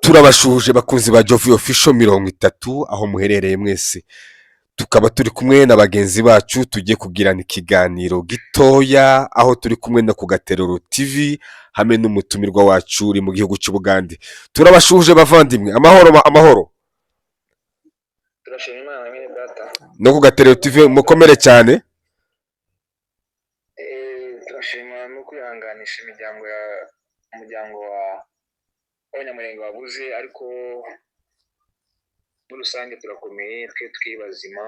Turabashuhuje bakunzi ba Jovi Official 30 aho muherereye mwese. Tukaba turi kumwe na bagenzi bacu tugiye kugirana ikiganiro gitoya, aho turi kumwe no ku Gateruro TV hamwe n'umutumirwa wacu uri mu gihugu cy'Ubugande. Turabashuhuje bavandimwe, amahoro amahoro. Turashima Imana, mwene data. No ku Gateruro TV mukomere cyane. Turashima no kwihanganisha imiryango ya umuryango wa w'Abanyamurenge wabuze, ariko muri rusange turakomeye, twe turi bazima.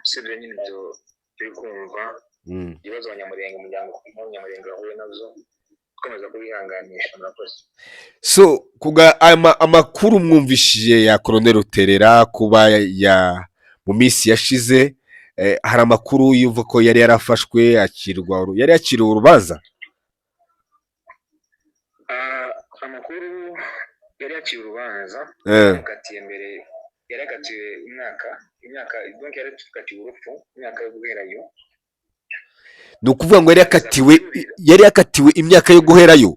Usibye nyine ibyo turi kumva, ibibazo Abanyamurenge, umuryango w'Abanyamurenge wahuye nabyo, dukomeza kubihanganisha. Murakoze. So kuga amakuru mwumvishije ya Colonel Ruterera kuba ya mu minsi yashize, hari amakuru yuva ko yari yarafashwe akirwa, yari yakiriwe urubanza. Amakuru yari yaciye urubanza, yakatiye mbere, yari yakatiwe imyaka, donc yari yakatiwe urupfu, imyaka yo guherayo. Ni ukuvuga ngo yari yakatiwe imyaka yo guherayo.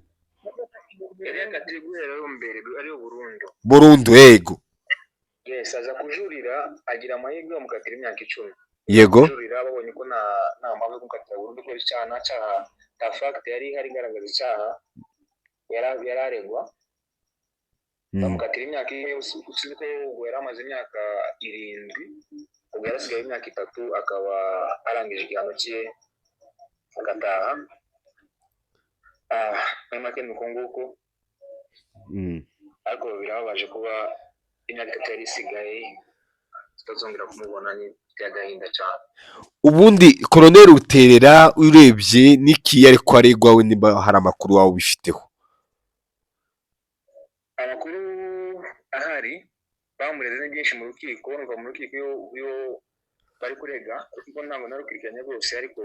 Yari yakatiwe guherayo mbere, ariyo burundu. Burundu, yego. Yes, aza kujurira, agira amahirwe bamukatira imyaka 10. Kujurira, babonye ko nta mpamvu yo kumukatira burundu, kubera icyaha nta cyaha, nta fact yari ihari igaragaza icyaha yari aregwa. Bamukatira imyaka imwe, usize ko ubwo yari amaze imyaka 7, ubwo yari asigaye imyaka 3 akaba arangije igihano cye agataha. Muri make ni uko nguko. Ariko birababaje kuba imyaka 3 yari isigaye tutazongera kumubona, ni by'agahinda cyane. Ubundi Colonel Ruterera, urebye n'iki ariko aregwa we, niba hari amakuru waba ubifiteho? Amakuru ahari, bamureze ni byinshi mu rukiko. Urumva mu rukiko iyo bari kurega, urukiko ntabwo narukurikiranye rwose, ariko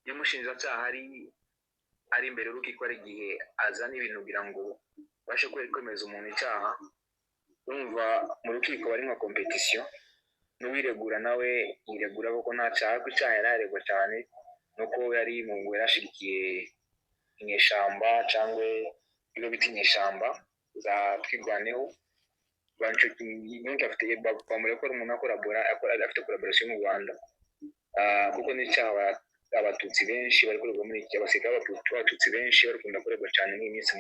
iyo umushinjacyaha ari imbere y'urukiko, hari igihe azana ibintu kugira ngo babashe kwemeza umuntu icyaha. Urumva mu rukiko bari nka compétition, n'uwiregura nawe yiregura kuko nta cyaha, ariko icyaha yari aregwa cyane nuko yari mu ngo yarashigikiye inyeshyamba cyangwa ibigo bita inyeshyamba za Twirwaneho. Afite bamureka ko ari umuntu akorabora, afite collaboration mu Rwanda, kuko n'icyaha Abatutsi benshi bari kuregwa muri iki, abasirikare b'Abatutsi benshi bari kunda kuregwa cyane muri iyi minsi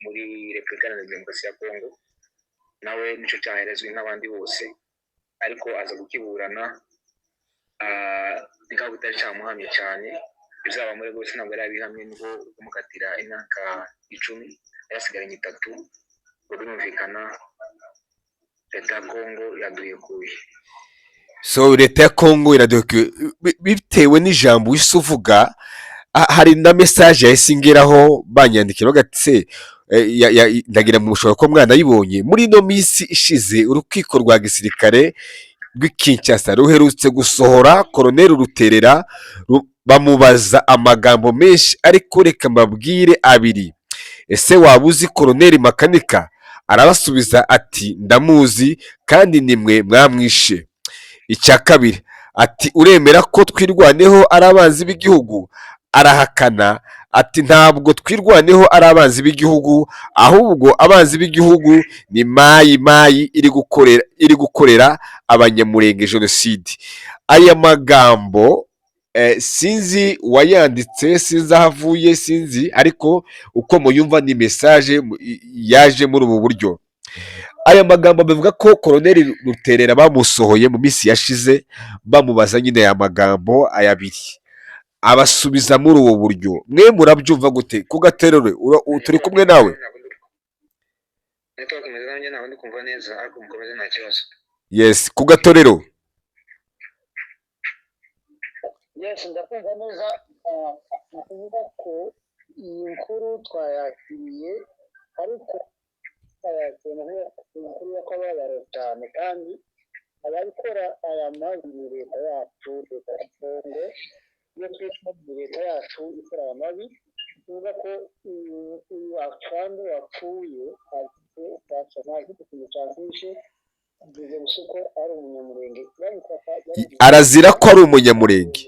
muri Repubulika Iharanira Demokarasi ya Kongo. Nawe nicyo cyaha yarezwe nk'abandi bose, ariko aza kukiburana ni nkaho bitari cyamuhamye cyane. Ibyaha muri rwose ntabwo yari abihamye, nibwo kumukatira imyaka 10, yasigaranye 3. Ubwo birumvikana leta ya Kongo yaduhekuye. So leta ya Kongo iraduhekuye bitewe n'ijambo wise uvuga. Hari na message yahise ingeraho, banyandikira bagati se ndagira ngo mushobora kuba mwanayibonye. Muri ino minsi ishize urukiko rwa gisirikare rw'i Kinshasa ruherutse gusohora Colonel Ruterera, bamubaza amagambo menshi, ariko reka mbabwire abiri: "Ese waba uzi Colonel Makanika?" Arabasubiza ati: "Ndamuzi, kandi nimwe mwamwishe." Icya kabiri ati: "Uremera ko Twirwaneho ari abanzi b'igihugu?" Arahakana ati: "Ntabwo Twirwaneho ari abanzi b'igihugu, ahubwo abanzi b'igihugu ni Mayi Mayi iri gukorera Abanyamurenge jenoside." Aya magambo sinzi uwayanditse, sinzi aho avuye, sinzi, ariko uko muyumva ni message yaje muri ubu buryo. Aya magambo bivuga ko Colonel Ruterera bamusohoye mu minsi yashize, bamubaza nyine aya magambo aya abiri, abasubiza muri ubu buryo. Mwe murabyumva gute? Ku Gaterure turi kumwe nawe. Network imeze nanjye ntabwo ndi kumva neza, ariko mukomeze, nta kibazo. Yes, ku Gatorero. Yes, ndakumva neza. Ni ukuvuga ko iyi nkuru twayakiriye, ariko twayakiriye ni ukuvuga ko inkuru y'akababaro cyane, kandi ababikora aya mabi ni leta yacu, leta ya Kongo. Iyo twita leta yacu ikora aya mabi, tuvuga ko uyu afande wapfuye afite ububasha, nta kindi kintu cyamwishe bivuze gusa ko ari Umunyamurenge. Babifata Arazira ko ari Umunyamurenge.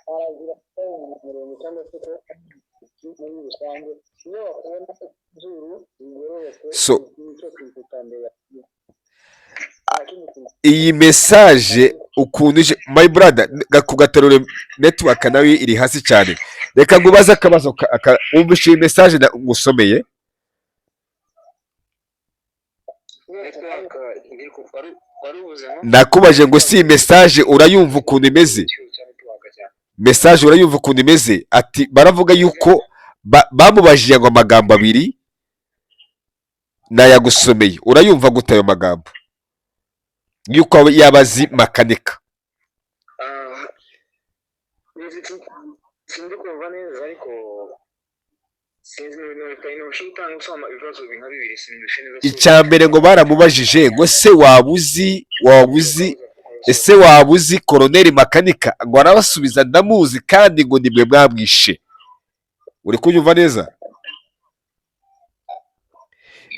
Arazira ko ari Umunyamurenge cyangwa se ko Muri rusange, iyo bakubona izuru rigororotse, nicyo kintu cya mbere, nta kindi kintu. Iyi message ukuntu ije, my brother, kugaterure network nayo iri hasi cyane. Reka ngubaze akabazo, wumvishe iyi message ngusomeye? Network iri wari uvuze ngo? Nakubaje ngo si iyi message urayumva ukuntu imeze? Icyuho cya network cyane. Message urayumva ukuntu imeze? Ati baravuga yuko bamubajije ngo amagambo abiri nayagusomeye, urayumva gute ayo magambo yuko yaba azi Makanika? Ah, sindi kumva neza, ariko sinzi n'ibintu utanga usoma ibibazo nka bibiri, sinzi neza. Icya mbere ngo baramubajije ngo se waba uzi ese waba uzi Koroneri Makanika? Ngo arabasubiza, ndamuzi kandi ngo nimwe mwamwishe. Uri kunyumva neza?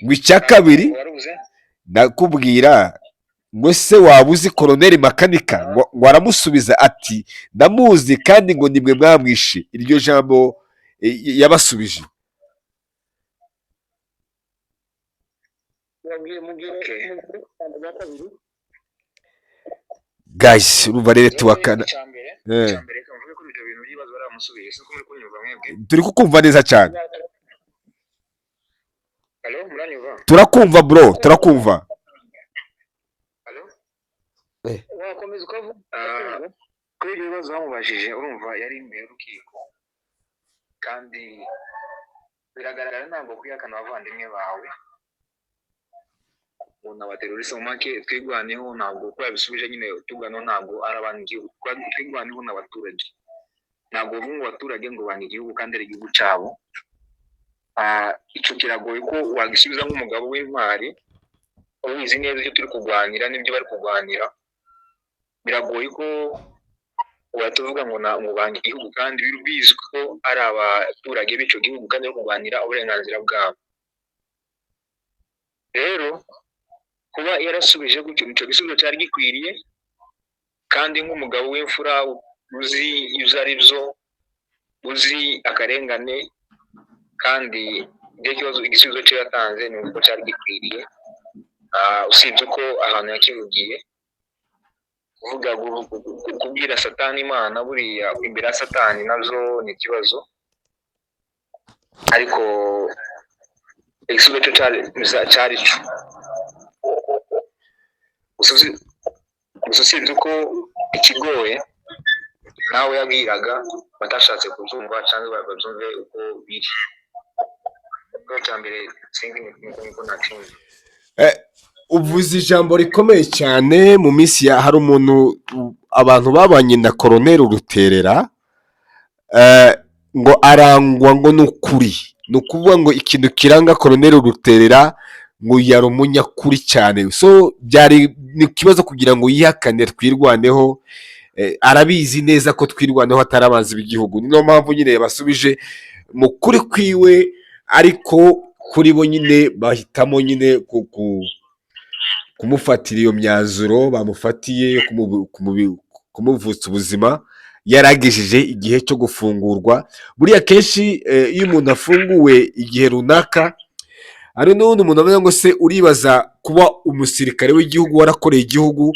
Ngo icya kabiri, Warubuze. Nakubwira ngo se waba uzi Koroneri Makanika? Ngo aramusubiza ati ndamuzi kandi ngo nimwe mwamwishe. Iryo jambo yabasubije. Mubwire, mubwire. Okay. Mubwire ijambo rya kabiri. Guys, urumva rero tuwakana. Icya mbere, icya mbere, reka mvuge kuri ibyo bintu by'ibibazo baramusubiye. Sinzi ko muri kunyumva mwebwe. Turi kukumva neza cyane. Allo, muranyumva? Turakumva bro, turakumva. Allo? Wakomeza ukavuga. Ah, kuri ibyo bibazo bamubajije, urumva yari imbere y'urukiko kandi biragaragara, ntabwo kwihakana abavandimwe bawe ngo ni abateroriste mu make. Twirwaneho ntabwo uko yabisubije nyine, turwaneho ntabwo ari abantu igihugu, twirwaneho n'abaturage. Ntabwo bavuga ngo abaturage ngo banga igihugu kandi ari igihugu cyabo. Ah, icyo kiragoye ko wagisubiza nk'umugabo w'intwari ubizi neza icyo turi kurwanira n'ibyo bari kurwanira. Biragoye ko wahita uvuga ngo ngo banga igihugu kandi bizwi ko ari abaturage b'icyo gihugu kandi bari kurwanira uburenganzira bwabo. Rero kuba yarasubije gutyo, icyo gisubizo cyari gikwiriye, kandi nk'umugabo w'imfura uzi ibyo ari byo, uzi akarengane, kandi ibyo kibazo igisubizo cye yatanze ni uko cyari gikwiriye. Ah, usibye ko ahantu yakivugiye, kuvuga kubwira Satani Imana buriya imbere ya Satani nabyo ni ikibazo, ariko igisubizo cyo cyari cyo. Gusa usibye ko ikigoye nawe yabwiraga batashatse kubyumva cyangwa babyumve uko biri. Ikibazo cya mbere sinzi niko nacyumva. Uvuze ijambo rikomeye cyane. Mu minsi ya hari umuntu abantu babanye na Koroneri Ruterera, ngo arangwa ngo ni ukuri, ni ukuvuga ngo ikintu kiranga Koroneri Ruterera ngo yari umunyakuri cyane. So byari ni ikibazo kugira ngo yihakane Twirwaneho. Arabizi neza ko Twirwaneho atari abanzi b'igihugu, niyo mpamvu nyine yabasubije mu kuri kwiwe, ariko kuri bo nyine bahitamo nyine kumufatira iyo myanzuro bamufatiye yo kumuvutsa ubuzima yaragejeje igihe cyo gufungurwa. Buriya kenshi iyo umuntu afunguwe igihe runaka, hari n'ubundi umuntu avuga ngo se uribaza kuba umusirikare w'igihugu warakoreye igihugu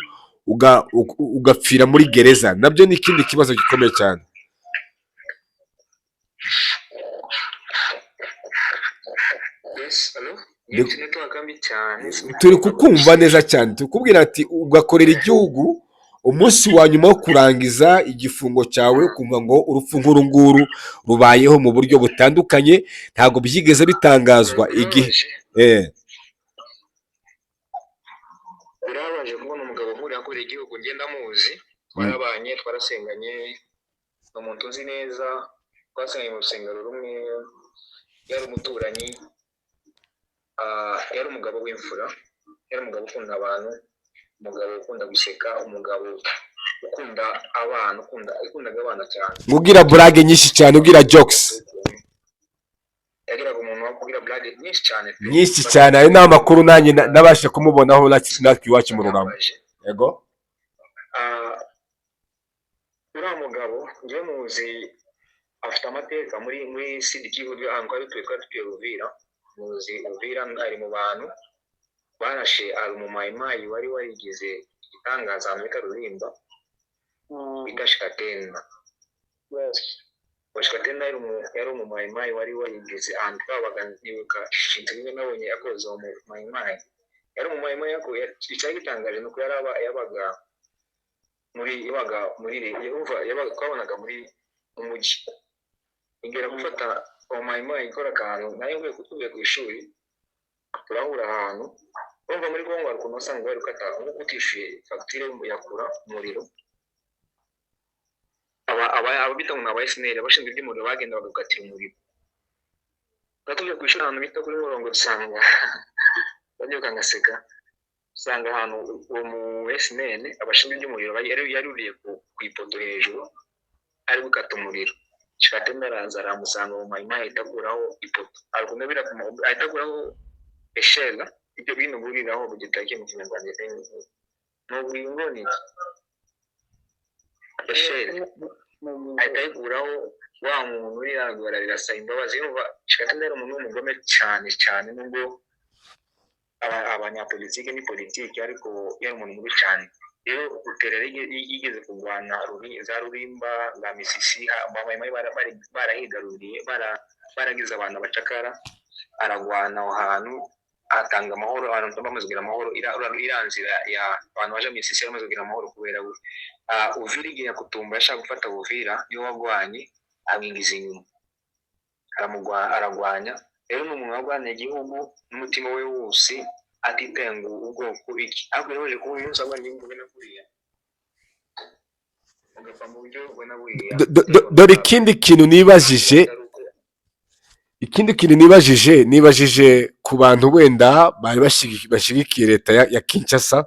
ugapfira muri gereza, nabyo ni ikindi kibazo gikomeye cyane. Yes, allo? Ni network mbi cyane. Turi kukumva neza cyane. Tukubwira ati ugakorera igihugu, umunsi wa nyuma wo kurangiza igifungo cyawe ukumva ngo urupfu nk'uru nguru rubayeho mu buryo butandukanye, ntabwo byigeze bitangazwa igihe. Birababaje. Birababaje kubona umugabo nk'uriya akorera igihugu. Ngenda muzi, twarabanye, twarasenganye, ni umuntu uzi neza, twasenganye mu rusengero rumwe, yari umuturanyi. Ah, yari umugabo w'imfura, yari umugabo ukunda abantu, umugabo ukunda guseka, umugabo ukunda abana, yakundaga abana cyane. Ubwira blague nyinshi cyane, ubwira jokes. Yagiraga umuntu wo kubwira blague nyinshi cyane pe. Nyinshi cyane. Ayo ni amakuru nanjye nabashe kumubonaho natwe iwacu mu Rurama. Birababaje. Yego. Ah, uriya mugabo njye muzi. Afite amateka muri Sud Kivu, ahantu twari dutuye, twari dutuye Uvira. Muzi Uvira, ari mu bantu barashe, ari umumayimayi wari warigize igitangaza ahantu bita Rurimba, bita Shikatenda. Shikatenda yari umumayimayi wari warigize ahantu twabaga. Nibuka ikintu kimwe nabonye yakoze uwo mumayimayi. Yari umumayimayi, ariko icyari gitangaje ni uko yabaga muri yumva yabaga twabonaga muri mu mujyi igera gufata uwo mayimayi ikora akantu. Nayo mvuye tuvuye ku ishuri, turahura ahantu. Urumva muri Kongo hari ukuntu usanga bari gukata, nk'uko utishyuye fagitire ya kura umuriro, aba bita ngo ni aba SNEL, abashinzwe iby'umuriro, bagenda bagakatira umuriro. Twari tuvuye ku ishuri ahantu bita kuri Murongo, dusanga babyuka ngaseka, usanga ahantu uwo mu SNEL, abashinzwe iby'umuriro, yaruriye ku ipoto hejuru ari gukata umuriro. Shikatenda araza aramusanga mu mayimayi, ahita akuraho ipoto, arikunda ahita akuraho échelle, ibyo bino buriraho bugita mu Kinyarwanda ni uburingo, ni iki, échelle, ahita ayikuraho. Wa muntu uri arasaba imbabazi. Yumva Shikatenda yari umuntu w'umugome cyane cyane, nubwo abanyapolitike ni politiki, ariko yari umuntu mubi cyane. Rero Ruterera yigeze kurwana za Rurimba, za Misisi, abamayimayi barahigaruriye, baragize abantu abacakara. Aragwana aho hantu, atanga amahoro, abantu bamaze kugira amahoro. Iriya nzira ya abantu baje mu Misisi bamaze kugira amahoro kubera we. Uvira igihe Yakutumba yashaka gufata Uvira, niwe wagwanye, amwingiza inyuma, aragwanya. Rero ni umuntu warwaniye igihugu n'umutima we wose, atitaye ngo ubwoko iki. Ariko birabaje kuba uyu munsi arwanya igihugu bene kuriya, ugapfa mu buryo ubona buriya. Dore ikindi kintu nibajije, nibajije ku bantu wenda bari bashyigikiye leta ya Kinshasa,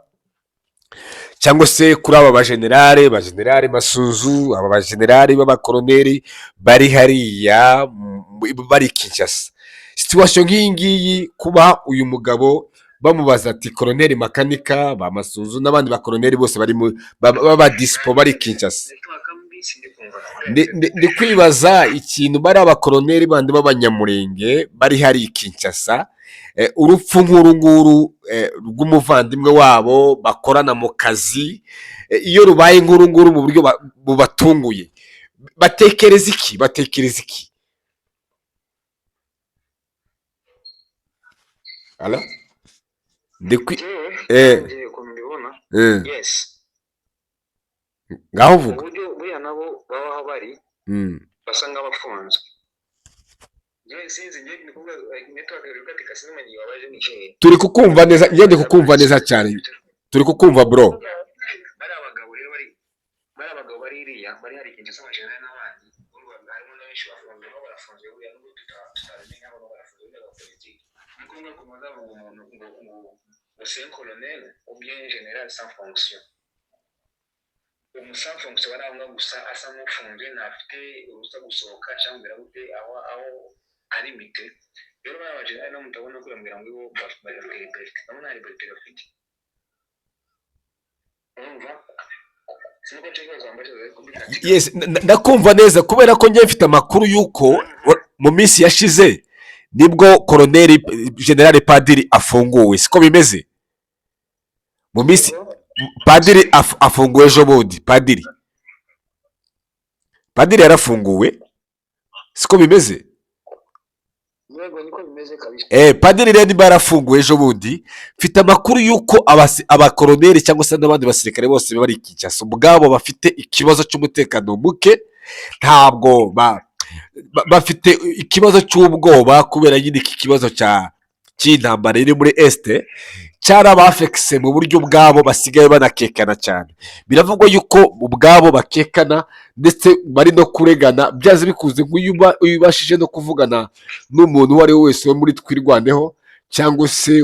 cyangwa se kuri aba bajenerale Masunzu, aba bajenerale b'abakoroneri bari hariya, bari Kinshasa. Situation nk'iyi ngiyi, kuba uyu mugabo bamubaza ati koroneri Makanika, ba Masunzu n'abandi bakoroneri bose bari b'abadisipo bari Kinshasa, ndi kwibaza ikintu bari abakoroneri bandi b'Abanyamurenge bari hari i Kinshasa, urupfu nk'uru nguru rw'umuvandimwe wabo bakorana mu kazi, iyo rubaye nk'uru nguru mu buryo bubatunguye, batekereza iki? Batekereza iki? Alo? Njyewe njyewe ukuntu mbibona, yes, Ngaho mu vuga. buryo buriya nabo baba bari basa nk'abafunzwe. Njyewe sinzi, njyewe ni kuvuga network iri gukatika, sinzi igihe wabaje ni hehe. Turi kukumva neza, njye ndi kukumva neza cyane, turi kukumva, bro. Bari abagabo rero bari abagabo bari iriya, bari hari Kinshasa, amajenerali n'abandi. Urumva harimo na benshi bafunzwe, nabo barafunzwe buriya, nubwo tutabimenya, nabo barafunzwe buriya ba politiki. Ni ngombwa ko bazavuga umuntu ngo c'est un colonel ou bien général sans fonction. Umu sans fonction bari aho ngaho gusa, asa nk'ufunzwe, ntafite uruhusa gusohoka cyangwa kugira gute, aho ari mite. Rero bariya bajenerali nabo mutabona ko bambwira ngo ibo bafite liberté, nabo nta liberté bafite. Urumva siniko cyo kibazo wambaye ariko bikatika. Yes, ndakumva neza, kubera ko njye mfite amakuru y'uko mu minsi yashize nibwo koroneri generale Padiri afunguwe, siko bimeze? Mu minsi Padiri afunguwe ejo bundi, Padiri yarafunguwe, siko bimeze? Yego, niko bimeze kabisa. Padiri rero niba yarafunguwe ejo bundi, mfite amakuru y'uko abakoroneri cyangwa se n'abandi basirikare bose bari i Kinshasa ubwabo bafite ikibazo cy'umutekano muke. Ntabwo bafite ikibazo cy'ubwoba kubera nyine iki kibazo cy'intambara iri muri Est cyarabafekise mu buryo bwabo basigaye banakekana cyane. Biravugwa yuko ubwabo bakekana, ndetse bari no kuregana byanze bikunze. Nk'uyu iyo ubashije no kuvugana n'umuntu uwo ari we wese wo muri Twirwaneho cyangwa se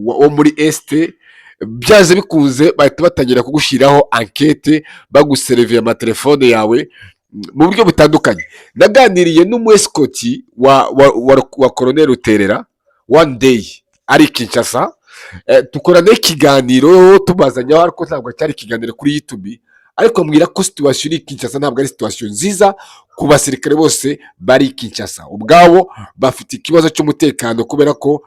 wo muri Est, byanze bikunze bahita batangira kugushyiraho enquête, bagusereviye amatelefone yawe mu buryo butandukanye. Naganiriye n'umwesikoti wa koroneri Ruterera one day ari i Kinshasa, dukora n'ikiganiro tubazanyaho, ariko ntabwo cyari ikiganiro kuri YouTube. Ariko ambwira ko situation iri i Kinshasa ntabwo ari situation nziza ku basirikare bose bari i Kinshasa. Ubwabo bafite ikibazo cy'umutekano kubera ko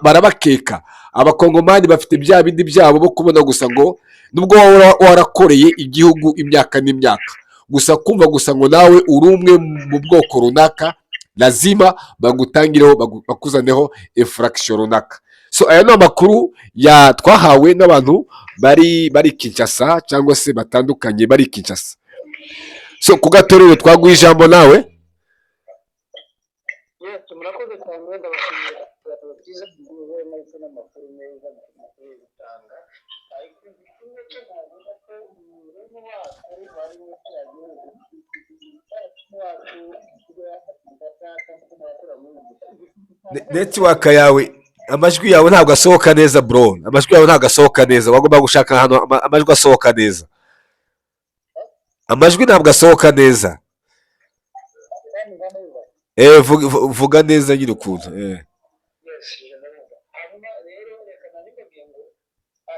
barabakeka. Abakongomani bafite bya bindi byabo bo kubona gusa ngo nubwo waba warakoreye igihugu imyaka n'imyaka, gusa kumva gusa ngo nawe uri umwe mu bwoko runaka, lazima bagutangireho, bakuzaneho infraction runaka. So aya ni amakuru ya twahawe n'abantu bari Kinshasa cyangwa se batandukanye bari Kinshasa. So ku gatorero twaguha ijambo nawe. Yes, murakoze cyane, ndabashimiye ku biganiro byiza mugize ndetse n'amakuru meza mukomeje gutanga. Ariko kimwe cyo navuga ko bene wacu bari muri kiriya gihugu wacu cyangwa muri Network yawe, amajwi yawe ntabwo asohoka neza, bro. Amajwi yawe ntabwo asohoka neza. Wagomba gushaka ahantu amajwi asohoka neza. Amajwi ntabwo asohoka neza. Vuga neza nyine ukuntu. Yes, ndavuga. Hanyuma rero reka nabibabwiye ngo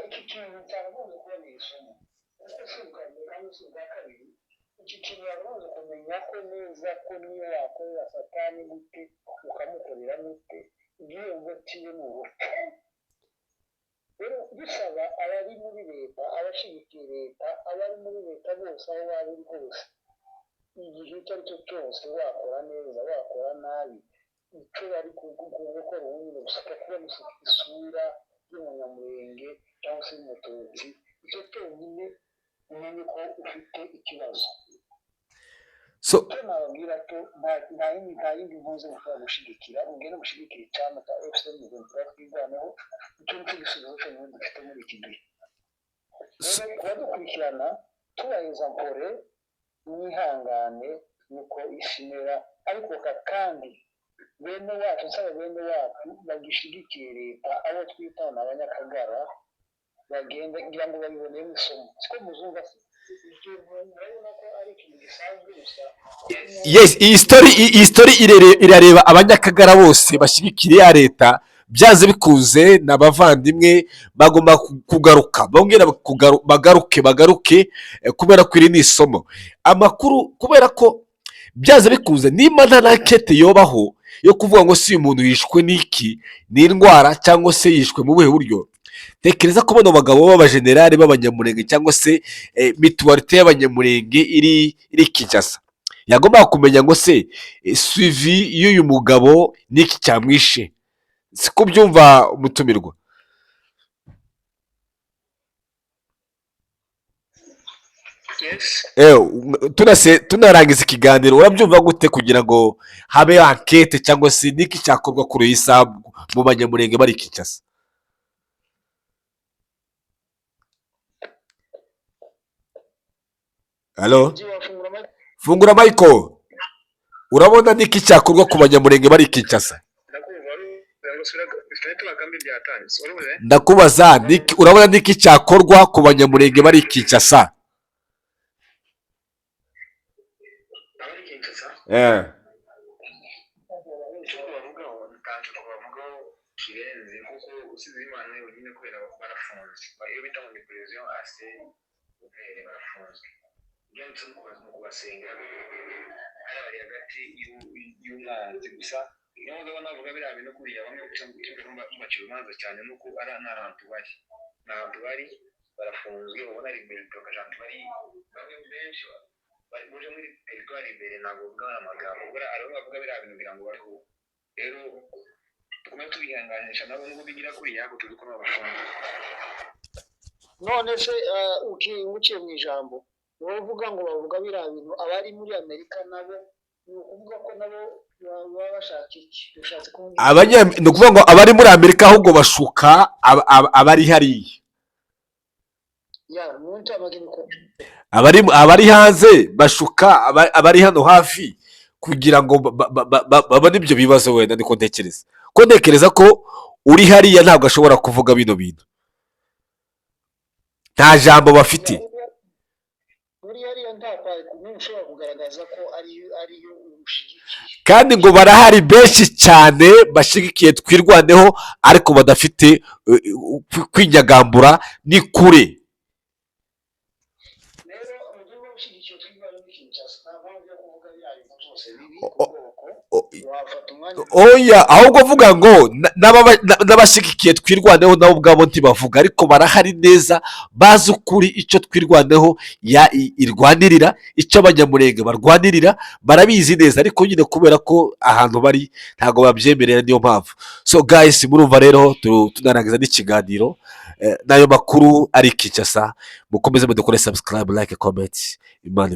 iki kintu cyaragombye kuba mu isomo, kuko si ubwa mbere kandi si ubwa kabiri. Iki kintu yakagombye kumenya ko neza ko niyo wakorera Satani gute, ukamukorera gute, igihembo cyiwe ni urupfu. Rero bisaba abari muri leta, abashyigikiye leta, abari muri leta bose, aho waba uri hose, igihe icyo ari cyo cyose, wakora neza, wakora nabi, icyo bari gukora ubundi gusa kubona isura y'umunyamurenge cyangwa se y'umututsi, icyo cyonyine umenye ko ufite ikibazo. So icyo nababwira cyo, nta yindi mpuze mushobora gushigikira. Mugende mushigikire icyama cya AFC M23, Twirwaneho. Icyo nicyo gisubizo cyonyine dufite muri iki gihe. Rero kubadukurikirana, tubaheza mpore, mwihangane, niko isi imera. Ariko kandi bene wacu, nsaba bene wacu bagishigikiye leta, abo twita ni abanyakagara, bagenda ngira ngo babibonemo isomo. Siko muzumva se? Ibyo murabona ko ari ikintu gisanzwe gusa. Yes, iyi story irareba abanyakagara bose bashyigikira ya leta. Byanze bikunze ni abavandimwe, bagomba kugaruka, bongera bagaruke, kubera ko iri ni isomo. Amakuru, kubera ko byanze bikunze nimba nta n'enquête yobaho yo kuvuga ngo si uyu muntu yishwe n'iki, ni indwara cyangwa se yishwe mu buhe buryo, tekereza ko bano bagabo b'abajenerali b'abanyamurenge cyangwa se mutualité y'abanyamurenge iri Kinshasa yagombaga kumenya ngo se suivi y'uyu mugabo n'iki cyamwishe. Siko byumva, umutumirwa? Yes. Tunarangiza ikiganiro, urabyumva gute kugira ngo habe enquête cyangwa se n'iki cyakorwa kuri iyi saha mu banyamurenge bari Kinshasa? Halo? Wafungura mic. Fungura mic. Urabona niki cyakorwa ku banyamurenge bari Kinshasa? Ndakumva ngo sura network mbi byatanze urubuze. Ndakubaza niki, urabona niki cyakorwa ku banyamurenge bari Kinshasa? Abari Kinshasa, icyo kubavugaho, ntacyo kubavugaho kirenze, kuko usize Imana yonyine, kubera barafunze. Iyo bita ngo ni prison à ciel ouvert, barafunzwe. Byanditse mu kubasengera, ari bari hagati y'umwanzi gusa. Niyo mpamvu navuga biriya bintu kuriya, bamwe gusa bacira urubanza cyane nuko ari nta hantu bari, nta hantu bari, barafunzwe. Ubona ari imbere ahantu bari, bamwe benshi bari muje muri territoire imbere, ntabwo bavuga amagambo. Ubwo hari bamwe bavuga biriya bintu kugira ngo babeho. Rero tugume tubihanganisha nabo nubwo bigira kuriya, ariko tuzi ko nabo bafunzwe. None se uciye mu ijambo, wowe uvuga ngo bavuga biriya bintu, abari muri Amerika nabo ni ukuvuga ko nabo baba bashaka iki? Ushatse kuvuga iki? Ni ukuvuga ngo abari muri Amerika ahubwo bashuka abari hariya. Ya mu ncamake niko. Abari hanze bashuka abari hano hafi kugira ngo babone ibyo bibazo. Wenda niko ntekereza, ko ntekereza ko uri hariya ntabwo ashobora kuvuga bino bintu, nta jambo bafite. Muri hariya nta n'umwe ushobora kugaragaza ko ariyo ushyigikiye. Kandi ngo barahari benshi cyane bashyigikiye Twirwaneho, ariko badafite kwinyagambura, ni kure. Wafata umwanya. Oya, ahubwo vuga ngo n'abashyigikiye Twirwaneho nabo ubwabo ntibavuga, ariko barahari neza, bazi ukuri, icyo Twirwaneho irwanirira, icyo Abanyamurenge barwanirira barabizi neza. Ariko nyine kubera ko ahantu bari ntabwo babyemerera, niyo mpamvu. So guys, murumva rero tunarangiza n'ikiganiro n'ayo makuru ari Kinshasa. Mukomeze mudukore subscribe, like, comment. Imana.